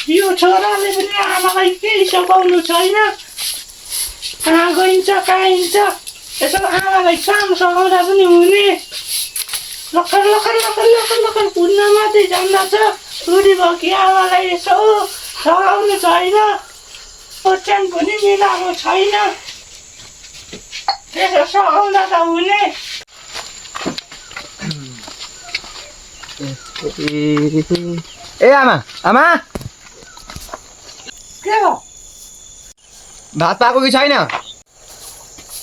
यो छोराले पनि आमालाई केही सघाउनु छैन। कहाँ गइन्छ काइन्छ यसो आमालाई काम सघाउँदा पनि हुने। लखर लखर लखर लखर लखर कुद्न मात्रै जान्दछ। बुढी भएकी आमालाई यसो सघाउनु छैन। ओछ्यान पनि मिलाएको छैन। यसो सघाउँदा त हुने। ए आमा आमा के हो भात पाएको कि छैन?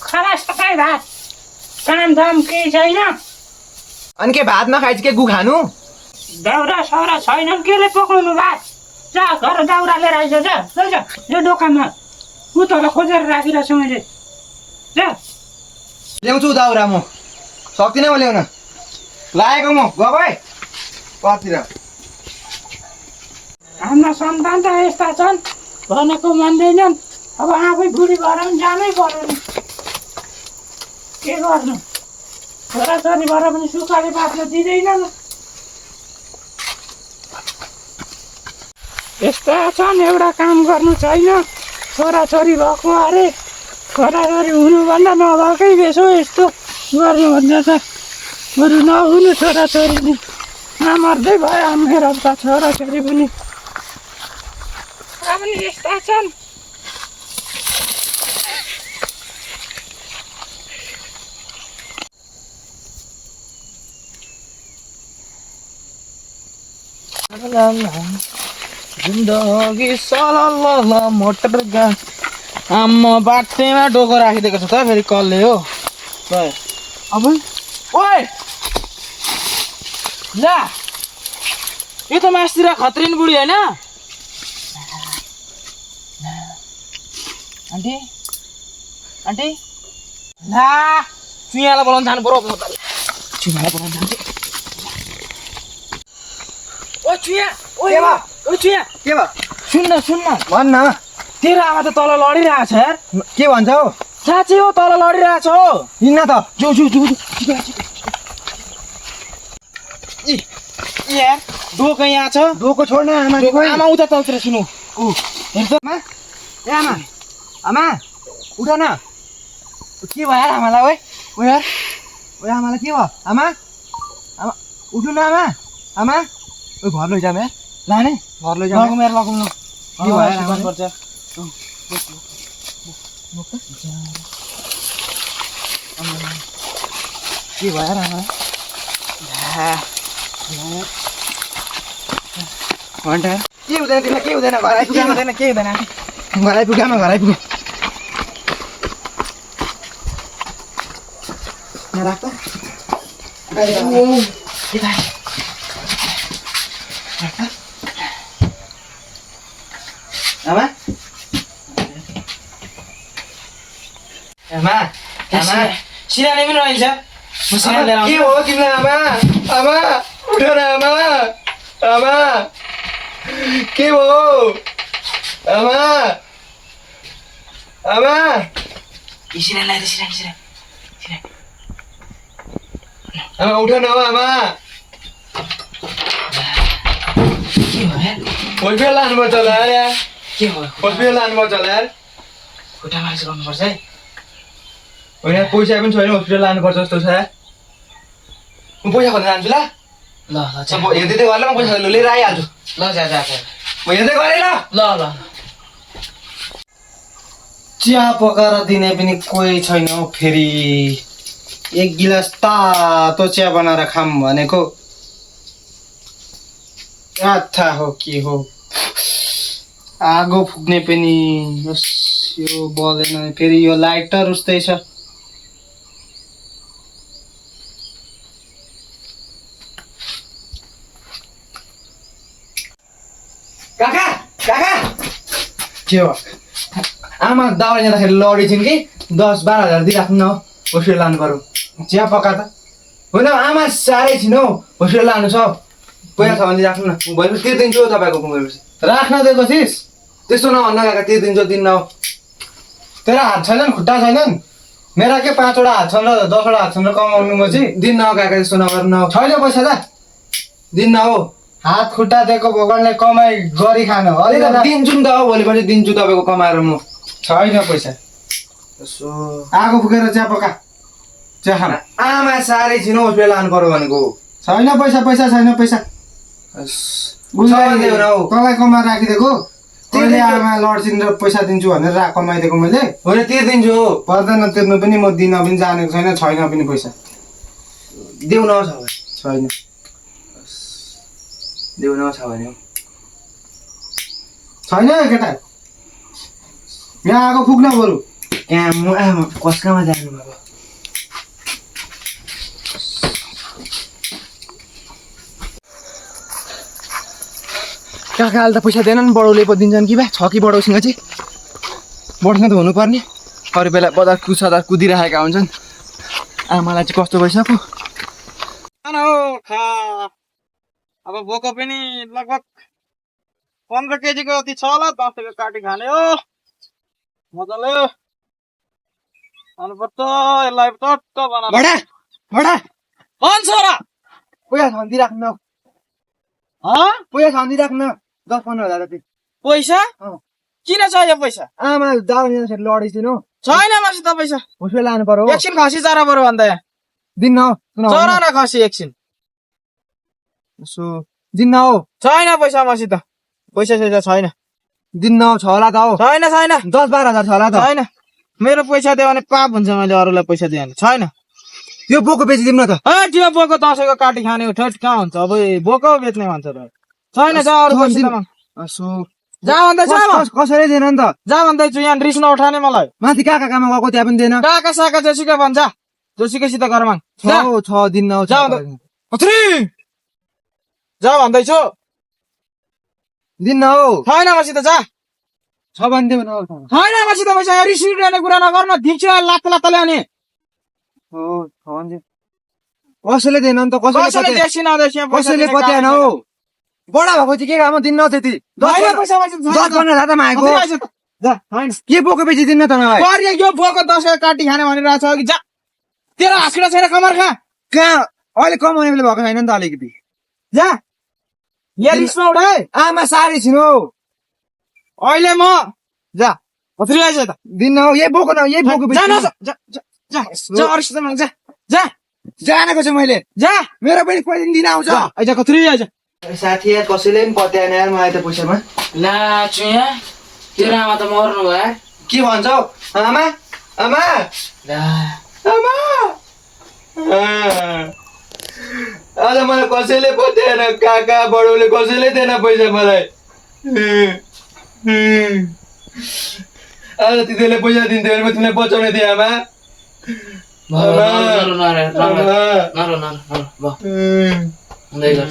खलास त खाइ भात। काम धाम केही छैन। अनि के भात नखाइ चाहिँ के गु खानु? दाउरा साउरा छैनन् केले पकाउनु भात। जा घर दाउरा लिएर आइज जा जा यो दोकानमा उतल खोजेर राखिरहेको छु मैले। जा ल्याउँछु दाउरा म सक्दिनँ म ल्याउन। लागेको म गयो है कतिर। हाम्रा सन्तान त यस्ता छन् भनेको मान्दैनन्। अब आफै बुढी भएर पनि जानै पर्यो नि। के गर्नु छोराछोरी भएर पनि सुखले बाँच्न दिँदैनन्। यस्ता छन् एउटा काम गर्नु छैन। छोराछोरी भएको अरे छोराछोरी हुनुभन्दा नभएकै बेसो यस्तो गर्नुभन्दा त बरु नहुनु छोराछोरी नि। नमर्दै भयो मेरो त छोराछोरी पनि यस्ता छन्। जिन्दगी सलल मोटर गाडी आम्मा बाटैमा डोको राखिदिएको छ त फेरि कसले हो अब ओए ला यो त मास्तिर खत्रिन बुढी होइन? आन्टी आन्टी ला चुयालाई बोलाउनु जानु पर्यो। चुयालाई बोलाउनु जान्छु। ओ चुया ओ चुया के भयो? सुन्न भन्न तेरो आमा त तल लडिरहेको छ यार। के भन्छ हौ? साँच्चै हो तल लडिरहेको छ हो। हिँड्न त जो यार डोको यहाँ छ। डोको छोड्न आमा आमा उता तलतिर सुन्नु हेर्छ आमा ए आमा आमा उठ न। के भयो यार आमालाई? ओए ओ यार ओ आमालाई के भयो? आमा आमा उठ्नु न आमा आमा ओ घर लैजाम यार। लाने घर लैजाम लगाउँ यार लगाउँ के भयो यार आमा? पर्छ के भयो यार आमा? घन्टा के हुँदैन तिमीलाई? के हुँदैन? घर आइपुग के हुँदैन के हुँदैन घर आइपुग आमा घर आइपुग। यहाँ राख त। आमा आमा आमा सिरानी पनि रहन्छ। म सिरानी लिएर के आउँछु। हो तिमीलाई? आमा आमा उठ न आमा आमा के हो आमा आमा सिरानी ल्याएर सिरानी आमा उठ न हौ आमा। के भयो यार? हस्पिटल लानुपर्छ होला यार। के भयो? हस्पिटल लानुपर्छ होला यार। खुट्टा मालिस गर्नुपर्छ है। होइन पैसा पनि छैन हस्पिटल लानुपर्छ जस्तो छ यार। म पैसा खोज्न जान्छु ल। ल हेर्दै गरेर म पैसा लिएर आइहाल्छु। ल जा म हेर्दै गरेँ ल। ल चिया पकाएर दिने पनि कोही छैन हौ। फेरि एक गिलास तातो चिया बनाएर खाम भनेको थाहा हो के हो। आगो फुक्ने पनि यो बलेन। फेरि यो लाइटर उस्तै छ। काका काका के हो? आमा दाउरा जाँदाखेरि लडी छिन् कि 10-12 हजार दिइराख्नु न हौ। हस्पिटल लानु पर्यो। चिया पका त। होइन आमा साह्रै छिन् हौ। हस्पिटल लानु छ। पैसा छ भने राख्नु न। भएपछि तिर्दिन्छु तपाईँको भएपछि। राख्न दिएको थिइस्? त्यस्तो नभन्न काका तिर्दिन्छु दिन्न हौ। तेरा हात छैनन् खुट्टा छैनन्? मेरा के 5वटा हात छन् र 10वटा हात छन् र कमाउनु पछि दिन्न हौ काका त्यस्तो नगर्नु हौ। छैन पैसा त। दिन्न हौ। हात खुट्टा दिएको भगवानले कमाइ गरी खान अलिकति दिन्छु नि त भोलिपर्सि दिन्छु तपाईँको कमाएर म छैन पैसा यसो आगो फुकेर चिया पका चिया खान आमा साह्रै छिन हस्पिटल लानु पर्यो भनेको छैन पैसा पैसा छैन पैसा भन्दै हो न हौ। तँलाई कमाएर राखिदिएको कहिले आमा लड्छिन् र पैसा दिन्छु भनेर कमाइदिएको मैले होइन तिर्दिन्छु हो पर्दैन तिर्नु पनि म दिन पनि जानेको छैन पनि पैसा देऊ न छ भने छैन देऊ न छ भने छैन केटा यहाँ आगो फुक्न बरु यहाँ म आमा कसकामा जानु अब काका अहिले त पैसा दिएन नि बडौले पो दिन्छन् कि बा छ कि बडौसँग चाहिँ बडौसँग त हुनुपर्ने अरू बेला बजार कुछदार कुदिरहेका हुन्छन् आमालाई चाहिँ कस्तो भइसक्यो अब बोको पनि लगभग 15 केजीको जति छ होला 10 को काटी खाने हो मजाले अन्नुपर्छ यसलाई टट्ट बनाएर बडा बडा भन्छ र पैसा छ भने दिइराख्नु पैसा छ भने दिइराख्नु 10-15 हजार जति पैसा किन चाहियो पैसा आमा दाउन लडिदिनु छैन मसित पैसा हस्पिटल लानु पर्यो एकछिन खसी चरा बरु भन्दा यहाँ दिन्न हौ चरा न खसी एकछिन यसो दिन्न हौ छैन पैसा मसित पैसा छैन दिन्न हौ छ होला त हौ छैन 10-12 हजार छ होला त छैन मेरो पैसा दियो भने पाप हुन्छ मैले अरूलाई पैसा दिएँ भने छैन यो बोको बेचिदिउँ न त त्यो बोको 10 को काटी खाने हो ठट कहाँ हुन्छ अब बोको बेच्ने भन्छ र छैन जा अरू पैसा माग यसो जा भन्दैछ कसैले दिएन नि त जा भन्दैछु यहाँ रिस नउठाने मलाई माथि कहाँ कहाँ गएको त्यहाँ पनि दिएन काका साका जोसिका भन्छ जोसिकैसित घर माग छ दिन्न हौ जा जा भन्दैछु दिन्न हौ छैन मसित जा छ भने देऊ न हौ छैन मसित पैसा रिस उठ्ने कुरा नगर्न दिन्छु लात्ता ल्याउने हो छ भने कसैले दिएन नि त कसैले देशी नदेशी कसैले पत्याएन हौ बडा भएको चाहिँ के काम दिन्न हौ त्यति 10-15 हजार त मागेको के बोको बेचिदिन्न त मलाई यो बोको 10 को काटी खाने भनिरहेको छ कि जा तेरो हाँस्किँदा छैन कमर कहाँ अहिले कमाउने बेला भएको छैन नि त अलिकति जा यहाँ रिसमा उठाए आमा साह्रै छिन् हौ अहिले म जा कत्रै आइज त दिन्न हौ यही बोको न यही बोको जा न जा अरूसित माग जा जा जानेको छु मैले जा मेरो पनि पैसा दिन आउँछ आइज कत्रै आइज साथी यार कसैले पनि पत्याएन यार मलाई त पैसामा ला चुया तेरो आमा त मर्नु भयो के भन्छौ आमा आमा ला आमा आज मलाई कसैले पत्याएन काका बडौले कसैले दिएन पैसा मलाई आज तिमीले पैसा दिन्थ्यो भने म तिमीलाई बचाउने थिएँ आमा नरो